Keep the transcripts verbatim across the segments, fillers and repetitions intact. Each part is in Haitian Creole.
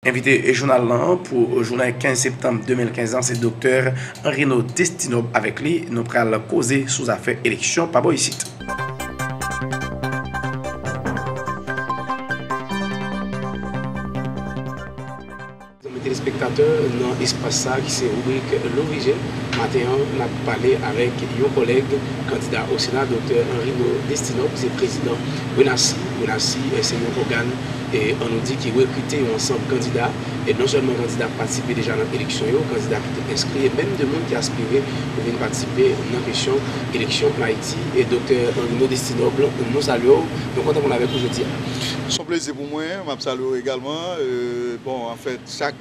Envite jounal lan pou jounen kenz septanm de mil kenz lan se Doktè Henrino Destinop. Avèk li, nou pral koze sou zafè eleksyon pa bò isit. Zanmi telespektatè, nan espas sa ki se ribrik Louvri Je, maten an, n ap pale avèk yon kòlèg kandida o Sena, Doktè Henrino Destinop, ki se prezidan Renasi. Renasi, eh, se yon ògàn, eh, an nou di, ki rekrite yon ansanm kandida, e non sèlman kandida k patisipe deja nan eleksyon yo, kandida ki te enskri, e menm de moun ki aspire pou vin patisipe nan kesyon eleksyon an Ayiti. E Doktè Henrino Destinop, nou salye w, nou kontan pou n avèk ou jodi a. Se yon plezi pou mwen, m ap salye w egalman. Euh, bon, anfèt, chak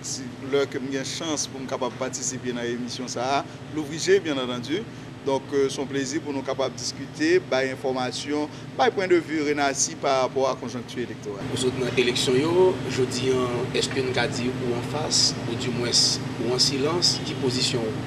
lè ke m gen chans pou m kapab patisipe nan emisyon sa a, Louvri Je, byen antandi. Donk, euh, se yon plezi pou nou kapab diskite, bay enfòmasyon, bay pwen de vi Renasi pa rapò a konjonkti elektoral. Ou sot nan eleksyon yo, jodi an, èske n ka di ou anfas, oudimwens ou an silans? Ki pozisyon ou?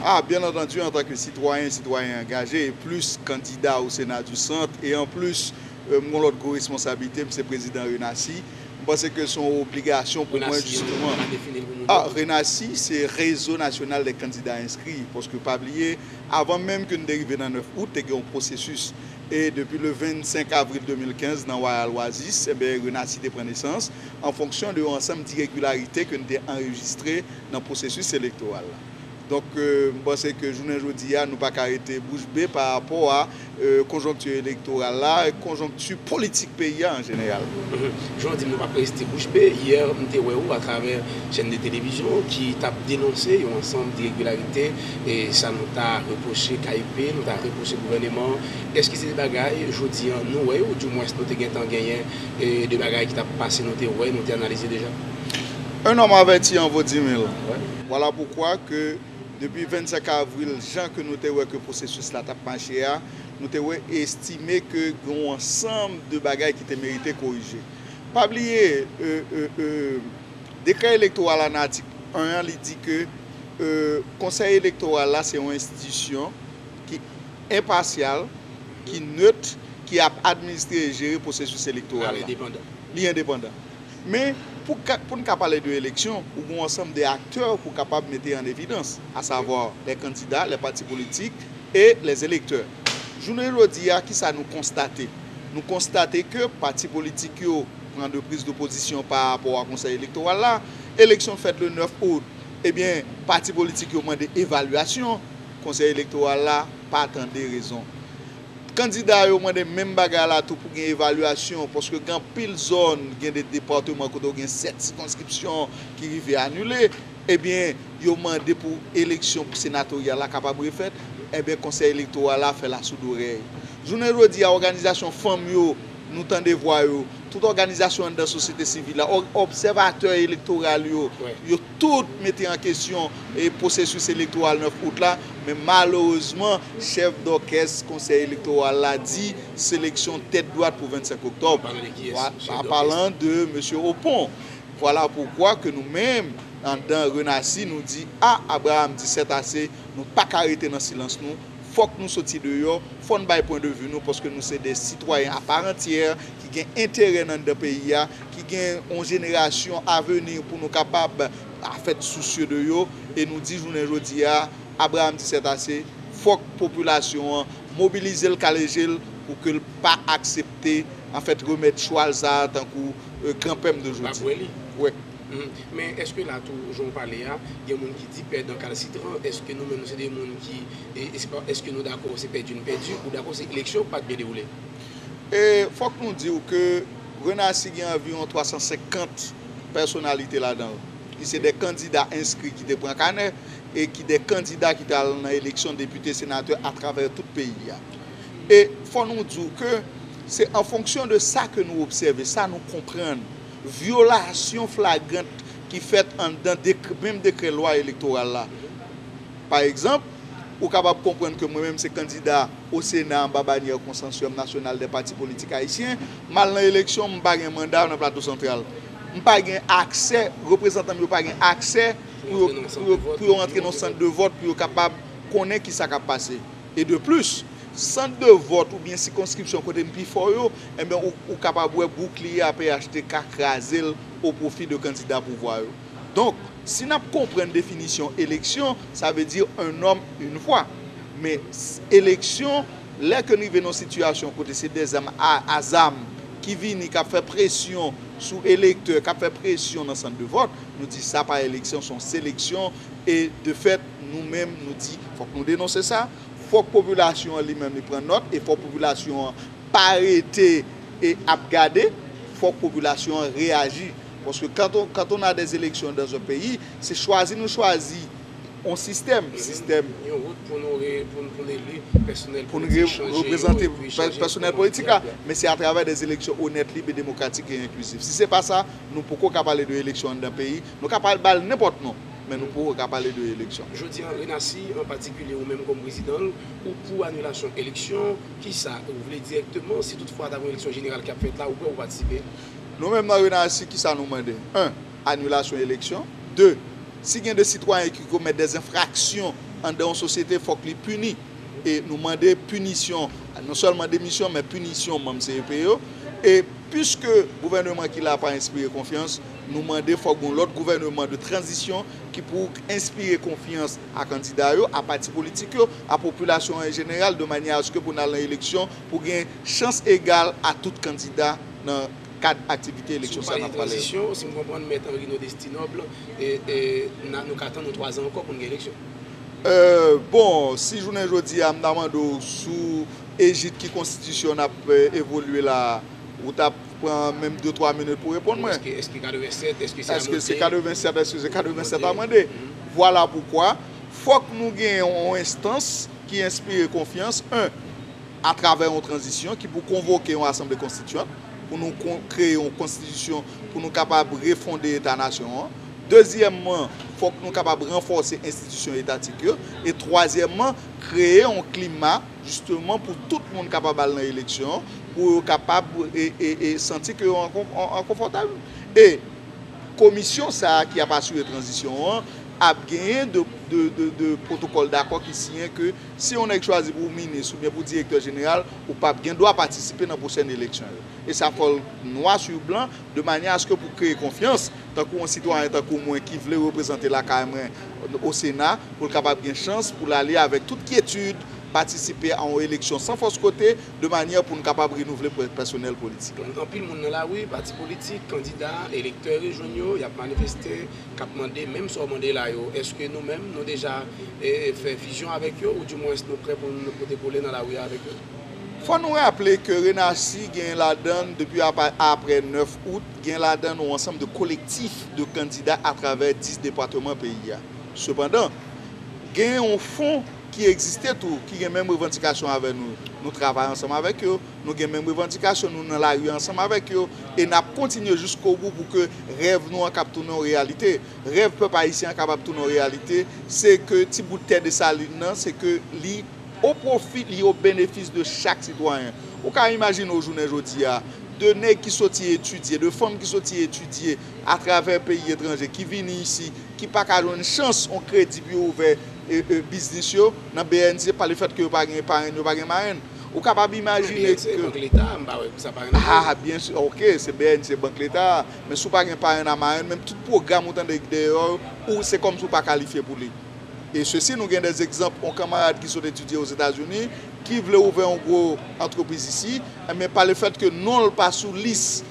Ah, byen antandi, antanke sitwayen, sitwayen angaje, e plis kandida o Sena di Sant, e anplis, euh, m gon lòt gwo responsablite, m se prezidan Renasi. M panse ke se yon obligasyon pou mwen, jisteman. Renasi, pa defini l pou moun yo. Ah, Renasi, se Réseau National des Candidats Inscrits, paske pa bliye, avan menm ke n te rive nan nèf out, te gen yon pwosesis. E depi le vennsenk avril de mil kenz, nan Royal Oasis, enben, Renasi te pran nesans, an fonksyon de yon ansanm diregilarite ke n te anrejistre nan pwosesis elektoral la. Donk, euh, m panse ke jounen jodi a, nou pa ka rete bouch be pa rapò a, euh, konjonkti elektoral la, konjonkti politik peyi a an jeneral. Mhm. Jan w di m, nou p ap rete bouch be. Yè, m te wè ou atravè chèn de televizyon ki t ap denonse yon ansanm diregilarite, e sa nou ta repwoche K I P, nou ta repwoche gouvèneman an. Èske se de bagay, jodi an, nou wè yo, oudimwens nou te gentan genyen, e de bagay ki t ap pase, nou te wè, nou te analize deja? Un homme averti en vaut dix mille. Vwala poukwa ke depi vennsenk avril, jan ke nou te wè ke pwosesis la t ap mache a, nou te wè estime ke gen yon ansanm de bagay ki te merite korije. Pa bliye, euh, euh, euh, dekrè elektoral la nan atik en an, li di ke, euh, Konsèy Elektoral la se yon enstitisyon ki enpasyal, ki nèt, ki ap administre e jere pwosesis elektoral la. Li endepandan. Men, pou ka, pou n ka pale de eleksyon, ou gen yon ansanm de aktè pou w kapab mete an evidans, asavwa lè kandida, lè pati politik e lè elektè. Jounen jodi a, kisa nou konstate? Nou konstate ke pati politik yo pran de priz de pozisyon pa rapò a Konsèy Elektoral la. Eleksyon fèt le nèf out. Ebyen, pati politik yo mande evalyasyon. Konsèy Elektoral la pa tande rezon. Kandida yo mande menm bagay la tou pou gen evalyasyon, paske gen anpil zòn, gen de depatman kote w gen sèt sikonskripsyon ki rive anile. Ebyen, yo mande pou eleksyon senatoryal la kapab refèt. Ebyen, Konsèy Elektoral la fè lasoudorèy. Jounen jodi a, òganizasyon fanm yo, nou tande vwa yo, tout òganizasyon anndan sosyete sivil la, ò-, obsèvatè elektoral yo, yo tout mete an kesyon, e, pwosesis elektoral nèf out la, men malerezman, chèf dòkès Konsèy Elektoral la di seleksyon tèt dwat pou vennsenk oktòb. An palan de kiyès, chèf dòkès? An palan de mesye Opon. Vwala poukwa ke nou menm, anndan Renasi, nou di, a, Abraham di sèt ase, nou pa ka rete nan silans nou, fòk nou soti deyò, fò n bay pwen de vi nou, paske nou se de sitwayen a pa antyè, ki gen enterè nan anndan peyi a, ki gen yon jenerasyon a veni pou nou kapab, anfèt, sousye de yo, e nou di jounen jodi a, Abraham di sèt ase, fòk popilasyon an mobilize l, kale je l, pou ke l pa aksepte, anfèt, remèd chwal sa a tankou, euh, granpè m de jodi. Pa bwè li. Wi. Mhm. Men èske la tou, jan w pale a, gen moun ki di pèdan kalsitran, èske nou menm nou se de moun ki, e, e se pa, èske nou dakò se pèdi n pèdi, ou dakò se eleksyon pa t byen dewoule? E fòk nou di w ke Renasi gen anviwon twa san senkant pèsonalite ladan l, ki se de kandida enskri ki te pran kanè e ki de kandida ki te al nan eleksyon depite, senatè atravè tout peyi a. E fò nou di w ke se an fonksyon de sa ke nou obsève, sa nou konprann, vyolasyon flagrant ki fèt anndan dek-, menm dekrè lwa elektoral la. Pa egzanp, ou kapab konprann ke mwen menm se kandida o Sena anba banyè Consortium National des Partis Politiques Haïtiens, m al nan eleksyon, m pa gen manda nan Plato Santral. M pa gen aksè, reprezantan m yo pa gen aksè pou yo, pou yo, pou yo rantre nan sant de vòt, pou yo kapab konnen kisa k ap pase. E de plis, sant de vòt oubyen sikonskripsyon kote m pi fò yo, enben, ou, ou kapab wè boukliye A P H T K kraze l o pwofi de kandida pouvwa yo. Donk, si n ap konprann definisyon eleksyon, sa vle di un homme, une voix. Men, s- eleksyon, lè ke n rive nan yon sitiyasyon kote se dèzam a, a zam ki vini, k ap fè presyon sou elektè, k ap fè presyon nan sant de vòt, nou di sa pa eleksyon, se yon seleksyon. E de fèt, nou menm, nou di, fòk nou denonse sa, fòk popilasyon an li menm li pran nòt, e fòk popilasyon an pa rete e ap gade, fòk popilasyon an reyaji. Paske quand on, quand on a des élections dans un pays, se chwazi nou chwazi yon sistèm, sistèm Yon wout pou nou re- pou, pou n eli pèsonèl pou nou politik, re- chanje yo, reprezante epi pè- chanje pèsonèl kòman politik la, men se atravè des élections honnêtes, libres et démocratiques et inclusives. Si se pa sa, nou poko ka pale de eleksyon anndan peyi. Nou ka pale ba l nenpòt non, men nou poko ka pale de eleksyon. Jodi a, Renasi, an patikilye ou menm kòm prezidan l, ou pou anilasyon eleksyon, kisa ou vle dirèkteman, si toutfwa ta gen yon eleksyon jeneral k ap fèt la, ou prè pou patisipe? Nou menm nan Renasi, kisa nou mande? En, anilasyon eleksyon. De, si gen de sitwayen ki komèt de enfraksyon anndan yon sosyete, fòk li pini. E nou mande pinisyon, non sèlman demisyon, men pinisyon manm C E P yo. E piske gouvèneman ki la pa enspire konfyans, nou mande fòk gen yon lòt gouvèneman de tranzisyon ki pou enspire konfyans a kandida yo, a pati politik yo, a popilasyon an jeneral, de manyè aske pou n al nan eleksyon, pou gen chans egal a tout kandida nan kad aktivite eleksyon sa n ap pale yo. Si w pale de tranzisyon, si m konprann, Mèt Henri Nodestinòb, e, e, n a- nou ka tann yon twa zan ankò pou n gen eleksyon? Euh, bon, si jounen jodi a, m ta mande w sou ejid ki konstitisyon n ap, euh, evolye la, ou t ap pran menm de twa minit pou reponn mwen? Èske, èske katrevennsèt, èske se amande? Èske se katrevennsèt, èske se katrevennsèt amande? Vwala poukwa fòk nou gen yon enstans ki enspire konfyans, en, atravè yon tranzisyon ki pou konvoke yon asanble konstityant pou nou kon- kreye yon konstitisyon pou nou kapab refonde eta nasyon an. Dezyèmman, fòk nou kapab ranfòse enstitisyon etatik yo. E twazyèmman, kreye yon klima, jisteman, pou tout moun kapab al nan eleksyon, pou yo kapab e, e, e santi ke yo an kon- an- an konfòtab. E komisyon sa a ki ap asire tranzisyon an ap genyen de, de, de, de pwotokòl dakò ki siyen ke si yon nèg chwazi pou minis oubyen pou direktè jeneral, ou p ap gen dwa patisipe nan pwochèn eleksyon yo. E sa fò l nwa sou blan, de manyè aske pou kreye konfyans, tankou yon sitwayen tankou mwen ki vle reprezante lakay mwen o Sena, pou l kapab gen chans pou l ale avèk tout kyetid, patisipe a yon eleksyon san fòs kote, de manyè pou n kapab renouvle pè- pèsonèl politik la. Anpil moun nan lari, pati politik, kandida, elektè rejwenn yo, y ap manifeste, k ap mande menm sa w mande la yo. Èske nou menm, nou deja, e, fè vizyon avèk yo, oudimwens nou prè pou n pote kole nan lari a avèk yo? Fò nou raple ke Renasi gen ladan l, depi apa- aprè nèf out, gen ladan l yon ansanm de kolektif de kandida atravè dis depatman peyi a. Sepandan, gen yon fwon ki egziste tou, ki gen menm revandikasyon avè nou. Nou travay ansanm avèk yo, nou gen menm revandikasyon, nou nan lari ansanm avèk yo, e n ap kontinye jiskobou pou ke rèv nou an kab tounen yon reyalite. Rèv pèp ayisyen an kapab tounen yon reyalite, se ke ti bout tè Desalin nan, se ke li o pwofi, li o benefis de chak sitwayen. Ou ka imajine w jounen jodi a, de nèg ki soti etidye, de fanm ki soti etidye atravè peyi etranje, ki vini isi, ki pa ka jwenn chans yon kredi pou yo ouvè, e, e, biznis yo nan B N C, pa lefèt ke yo pa gen parenn, yo pa gen marenn. Ou kapab imajine ke... B N C, bank leta, m pa wè pou sa parenn ankò. Ah, byen si, ok, se B N C, bank leta, men si w pa gen parenn a marenn, menm tout pwogram ou tande ki dèyè w, ou, se kòmsi w pa kalifye pou li. E sesi, nou gen de egzanp, yon kanmarad ki sot etidye Ozetazini, ki vle ouvè yon gwo antrepriz isi, men pa lefèt ke non l pa sou lis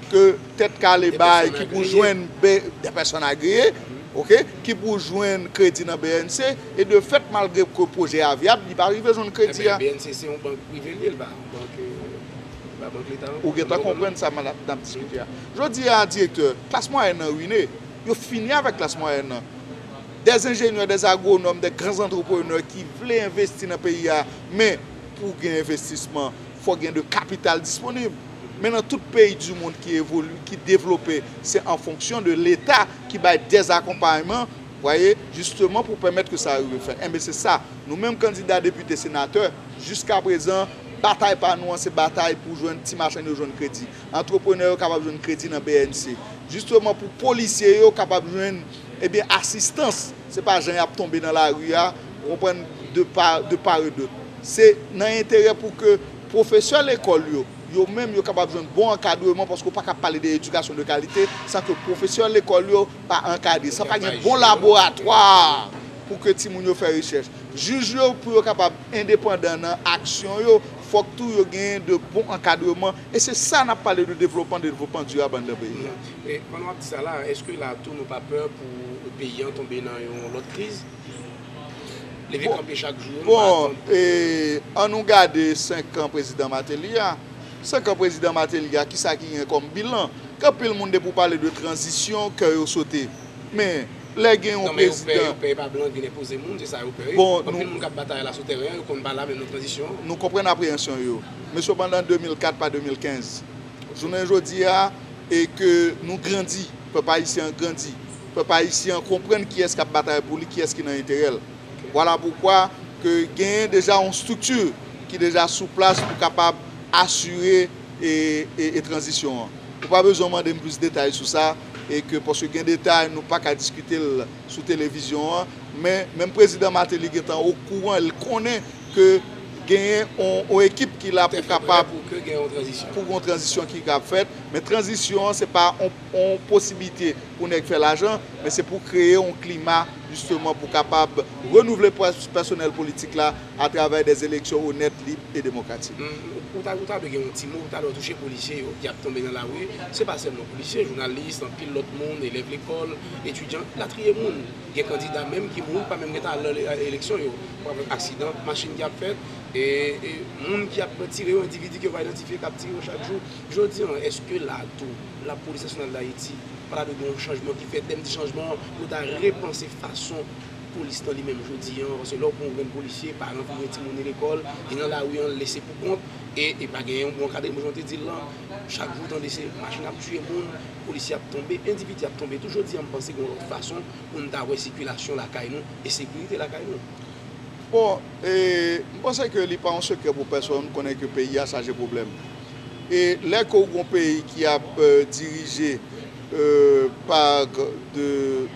ke Tèt Kale bay, ki pou jwenn be- de pèsòn agreye, ok, ki pou jwenn kredi nan B N C, e de fèt, malgre ke pwojè a vyab, li pa rive jwenn kredi a. Ebyen, B N C se yon bank prive l ye, l pa yon bank, e, li pa bank leta ankò. Ou gentan konprann sa m ap, n ap diskite a. Jodi a, direktè, klas mwayèn nan rine. Yo fini avèk klas mwayèn nan. Des enjenyè, des agwonòm, des grands entrepreneurs ki vle envesti nan peyi a, men pou gen envestisman, fò gen de kapital disponib. Men nan tout peyi di mond ki evoli, ki devlope, se an fonksyon de Leta ki bay des akonpayman, vwaye, jisteman pou pèmèt ke sa rive fèt. Enben, se sa. Nou menm kandida depite, senatè, jiskaprezan, batay pa nou an, se batay pou jwenn ti machann yo jwenn kredi. Antreprenè yo kapab jwenn kredi nan B N C. Jisteman pou polisye yo kapab jwenn, ebyen, asistans. Se pa jan y ap tonbe nan lari a, ou konprann, de pa, de part et d'autre. Se nan enterè pou ke pwofesè lekòl yo, yo menm, yo kapab jwenn bon ankadreman, paske w pa ka pale de edikasyon de kalite san ke pwofesè lekòl yo pa ankadre, san pa gen bon laboratwa pou ke timoun yo fè rechèch. Jij yo, pou yo kapab endepandan nan aksyon yo, fòk tou yo genyen de bon ankadreman. E se sa n ap pale de devlopman, de devlopman dirab anndan peyi a. E pandan w ap di sa la, èske la tou nou pa pè pou peyi an tonbe nan yon lòt kriz? Leve kanpe chak jou, nou pa atann. Bon, ann nou gade senk an prezidan Martelly a. Senk an prezidan Martelly a, kisa ki gen kòm bilan? Gen anpil moun depi w pale de tranzisyon, kè yo sote. Men, lè gen yon prezidan. Non, men yo pè, yo pè pa blan vin enpoze moun, se sa yo pè wi. Bon, anpil moun k ap batay la sou tèren an, yo konn pa la menm nan tranzisyon an. Nou konprann apreyansyon yo. Men se pandan de mil kat pa de mil kenz. Jounen jodi a, e ke nou grandi, pèp ayisyen an grandi. Pèp ayisyen an konprann kiyès k ap batay pou li, kiyès ki nan enterè l. Vwala poukwa ke genyen deja yon estrikti ki deja sou plas pou kapab asire e, e, e tranzisyon an. Ou pa bezwen mande m plis detay sou sa, e ke paske gen detay nou pa ka diskite l sou televizyon an, men menm prezidan Martelly gentan okouran, l konnen ke genyen on, on ekip ki la pou kapab pou gen yon tranzisyon ki ka fèt, men tranzisyon an se pa on, on posiblite pou nèg fè lajan, men se pou kreye on klima jisteman pou kapab renouvle pèsonèl politik la atravè dè eleksyon onèt, lib e demokratik. Ou ta, ou ta dwe gen yon ti mo, ou ta dwe touche polisye yo ki ap tonbe nan lari, se pa sèlman polisye, jounalis, anpil lòt moun, elèv lekòl, etidyan, latriye moun. Gen kandida menm ki mouri, pa menm gentan al nan eleksyon yo. Pran aksidan machin ki ap fèt, e, e moun ki ap tire yo, endividi ke yo pa idantifye k ap tire yo chak jou. Jodi an, èske la tou, Lapolis Nasyonal d Ayiti pa ta dwe gen yon chanjman ki fèt? Lè m di chanjman an, pou ta repanse fason polis lan li menm jodi an, paske lè w pran yon grenn polisye, paran pou voye timoun li lekòl, li nan lari an, l lese pou kont, e, e pa gen yon bon ankadreman, jan w te di l lan. Chak jou w tande se machin ap tiye moun, polisye ap tonbe, endividi ap tonbe tou. Jodi an, m panse gen yon lòt fason pou n ta wè sikilasyon lakay nou e sekirite lakay nou. Bon, e, m panse ke li pa yon sekrè pou pèsonn konnen ke peyi a chaje pwoblèm. E lè ke w gon peyi ki ap, e, dirije, e, pa de,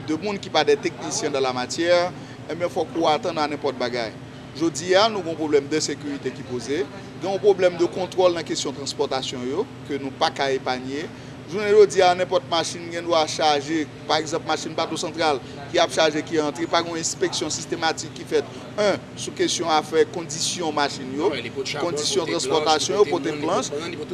de moun ki pa de teknisyen dan la matyè, ebyen fòk ou atann a nenpòt bagay. Jodi a, nou gon pwoblèm de sekirite ki poze, gen yon pwoblèm de kontwòl nan kesyon transpòtasyon yo, ke nou pa ka epanye. Jounen jodi a, nenpòt machin gen dwa chaje, pa egzanp, machin Bato Santral ki ap chaje, ki antre, pa gen yon enspeksyon sistematik ki fèt, en, sou kesyon afè kondisyon machin yo, kondisyon transpòtasyon yo, pote planch,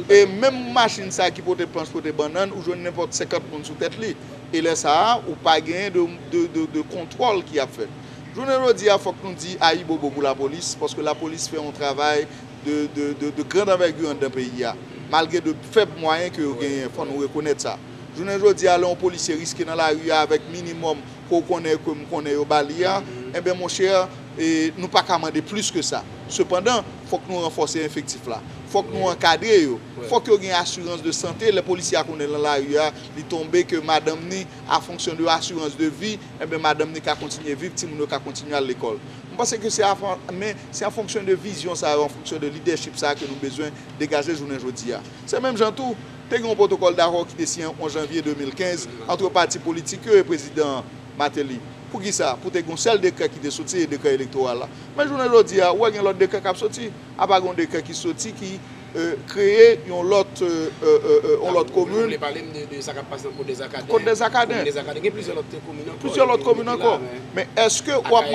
e menm machin sa ki pote planch, pote bannann, ou jwenn nenpòt senkant moun sou tèt li. E lè sa a, ou pa genyen de, de, de, de kontwòl ki ap fèt. Jounen jodi a, fòk nou di ayibobo pou lapolis, paske lapolis fè yon travay de, de, de, de grande envergure anndan peyi a, malgre de fèb mwayen ke yo genyen, fò nou rekonèt sa. Jounen jodi a, lè yon polisye riske nan lari a avèk minimòm ke w konnen, ke m konnen yo ba li a, enben, monchè, e, nou pa ka mande plis ke sa. Sepandan, fòk nou ranfòse efektif la. Fòk nou ankadre yo. Fòk yo gen asirans de sante. Lè polisye a konnen nan lari a, li tonbe, ke madanm ni, a fonksyon de asirans de vi, enben, madanm ni ka kontinye viv, timoun yo ka kontinye al lekòl. M panse ke se a, men se an fonksyon de vizyon sa yo, an fonksyon de lidèchip sa ke nou bezwen degaje jounen jodi a. Se menm jan tou, te gen yon pwotokòl dakò ki te siyen onz janvye de mil kenz ant pati politik yo e prezidan Martelly. Poukisa? Pou te gen yon sèl dekrè ki te soti, e dekrè elektoral la. Men jounen jodi a, ou wè gen lòt dekrè k ap soti. Apa gen yon dekrè ki soti ki, e, kreye yon lòt, e, e, e, e, yon lòt komin. Ou vle pale m de, de sa k ap pase nan Côte des Arcadins? Côte des Arcadins. Côte des Arcadins. Gen plizyè lòt komin ankò. Plizyè lòt komin ankò. Men èske w ap,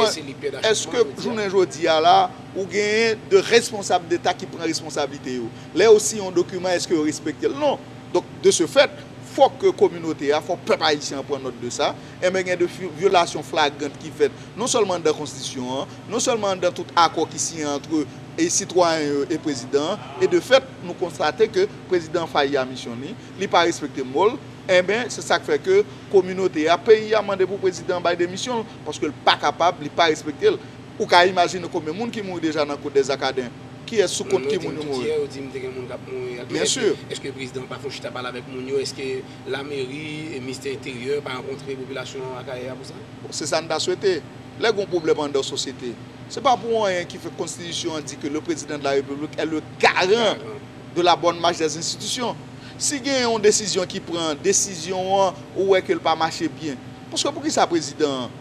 èske jounen jodi a la, ou genyen de responsab deta ki pran responsablite yo? Lè yo siyen yon dokiman, èske yo respekte l? Non. Donk, de ce fait, fòk ke kominote a, fòk pèp ayisyen an pran nòt de sa, enben gen de vyolasyon flagrant ki fèt, non sèlman anndan konstitisyon an, non sèlman anndan tout akò ki siyen ant e sitwayen yo e prezidan an, e de fèt, nou konstate ke prezidan an fayi a misyon li, li pa respekte mo l, enben, se sa k fè ke kominote a, peyi a mande pou prezidan an bay demisyon l, paske l pa kapab, li pa respekte l. Ou ka imajine konbyen moun ki mouri deja nan Côte des Arcadins? Kiyès sou kont ki moun yo mouri? Byen si. Èske prezidan an pa fè yon chita pale avèk moun yo? Èske lameri e ministè enteryè pa rankontre popilasyon Akayè a pou sa? Bon, se sa n ta swete. Lè gen yon pwoblèm anndan yon sosyete, se pa pou anyen ki fè konstitisyon an di ke le président de la République est le garant de la bonne marche des institutions. Si gen yon desizyon ki pran, desizyon an, ou wè ke l pa mache byen, paske poukisa prezidan an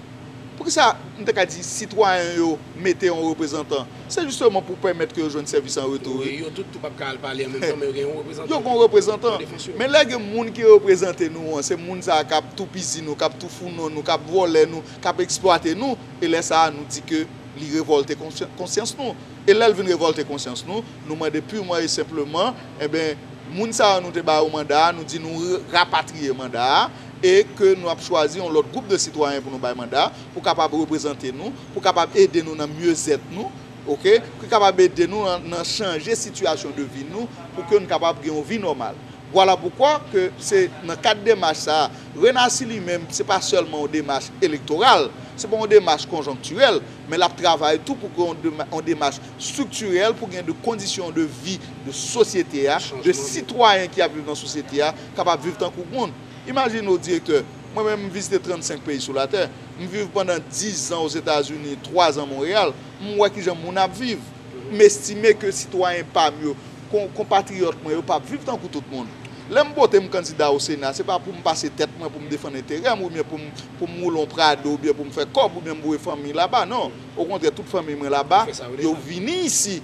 Poukisa m te ka di sitwayen yo mete yon reprezantan? Se jisteman pou pèmèt ke yo jwenn sèvis an retou, wi. Yo tout tou p ap ka al pale an menm tan, men yo gen yon reprezantan. Yo gen yon reprezantan. Men lè gen moun ki reprezante nou an, se moun sa a k ap toupizi nou, k ap toufounon nou, k ap vòlè nou, k ap eksplwate nou, e lè sa a nou di ke li revòlte konsyans nou. E lè l vin revòlte konsyans nou, nou mande pirman e senpleman, enben, moun sa yo nou te ba yo manda a, nou di nou rapatriye manda a, e ke nou ap chwazi yon lòt gwoup de sitwayen pou nou bay manda a, pou kapab reprezante nou, pou kapab ede nou nan myezèt nou, oke, ki kapab ede nou nan, nan chanje sitiyasyon de vi nou, pou ke nou kapab gen yon vi nòmal. Vwala poukwa ke se nan kad demach sa a, Renasi li menm, se pa sèlman yon demach elektoral, se pa yon demach konjonktirèl, men l ap travay tou pou ke yon dema- yon demach striktirèl pou gen de kondisyon de vi de sosyete a, de sitwayen ki ap viv nan sosyete a, kapab viv tankou moun. Imajine w, direktè, mwen menm m vizite trannsenk peyi sou latè, m viv pandan diz an Ozetazini, twa zan Monreyal, m wè kijan moun ap viv. M estime ke sitwayen pa m yo, kon- konpatriyòt mwen yo p ap viv tankou tout moun. Lè m vote m kandida o Sena, se pa pou m pase tèt mwen, pou m defann enterè m, oubyen pou m, pou m woule yon Prado, oubyen pou m fè kòb, oubyen m voye fanmi laba, non. Okontrè, tout fanmi mwen laba, yo vini isi.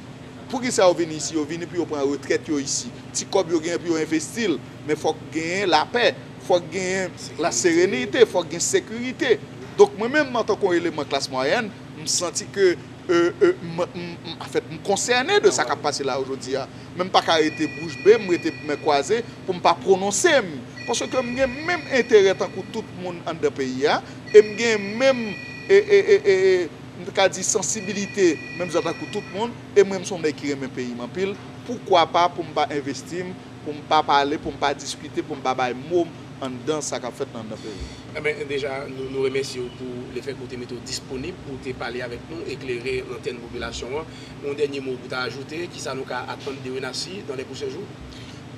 Poukisa yo vini isi? Yo vini pou yo pran retrèt yo isi. Ti kòb yo genyen pou yo envesti l, men fòk genyen lapè, fòk genyen laserenite, fòk gen sekirite. Donk, mwen menm, antanke yon eleman klas mwayèn, m santi ke, e, e, m, m, m, anfèt, m konsène de sa k ap pase la yo jodi a. Men m pa ka rete bouch be, m rete men kwaze pou m pa pwononse m. Paske m gen menm enterè tankou tout moun anndan peyi a, e m gen menm, e, e, e, e, e, m ka di sansibilite, menm jan tankou tout moun, e mwen, m se yon nèg ki renmen peyi m anpil. Poukwa pa pou m pa envesti m, pou m pa pale, pou m pa diskite, pou m pa bay mo m anndan sa k ap fèt nan anndan peyi m? Enben, deja, nou, nou remèsye w pou lefètke w te mete w disponib pou w te pale avèk nou, eklere lantèn popilasyon an. Yon dènye mo pou w ta ajoute, kisa nou ka atann de Renasi dans les prochains jours?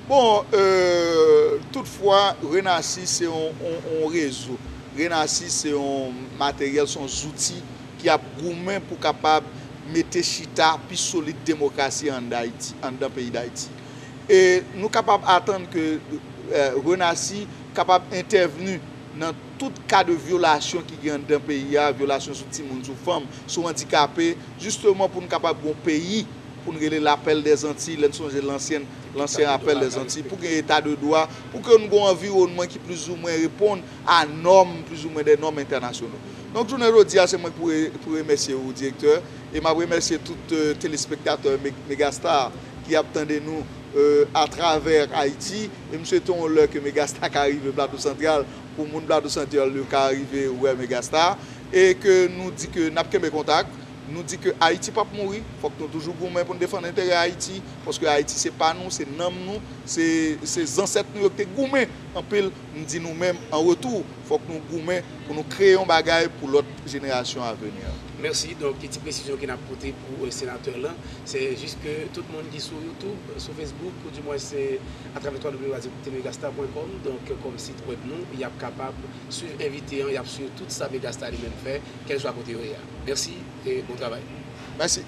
Bon, euh, toutfwa, Renasi se yon, yon, yon rezo. Renasi se yon materyèl, se yon zouti ki ap goumen pou kapab mete chita pi solid demokrasi an Dayiti, anndan peyi Dayiti. E nou kapab atann ke, eh, Renasi kapab entèvni nan tout ka de vyolasyon ki gen anndan peyi a, vyolasyon sou timoun, sou fanm, sou andikape, jisteman pou nou kapab gen yon peyi pou n rele lapèl dèzantiy, lè n sonje lansyen, lansyen apèl dèzantiy, pou gen eta de dwa, pou ke n gen yon anviwònman ki plizoumwen reponn a nòm, plizoumwen de nòm entènasyonal. Donk, jounen jodi a, se mwen k pou re-, pou remèsye ou, direktè, e m ap remèsye tout, euh, telespektatè Me-, Megastar ki ap tande nou, euh, atravè Ayiti, e m swete yon lè ke Megastar ka rive Plato Santral, pou moun Plato Santral yo ka rive wè Megastar, e ke nou di ke n ap kenbe kontak, nou di ke Ayiti p ap mouri, fòk nou toujou goumen pou n defann enterè Ayiti, paske Ayiti se pa nou, se nanm nou, se, se zansèt nou yo ki te goumen anpil, m di nou menm, an retou, fòk nou goumen pou nou kreye yon bagay pou lòt jenerasyon a veni an. Mèsi. Donk, ti presizyon ke n ap pote pou, euh, senatè lan, se jis ke tout moun ki sou YouTube, sou Facebook, ou di mwen se atravè w w w point megastar point com, donk, kòm sit wèb nou, y ap kapab swiv envite an, y ap swiv tout sa Megastar li menm fè, kèlkeswa kote yo ye a. Mèsi e bon travay. Mèsi.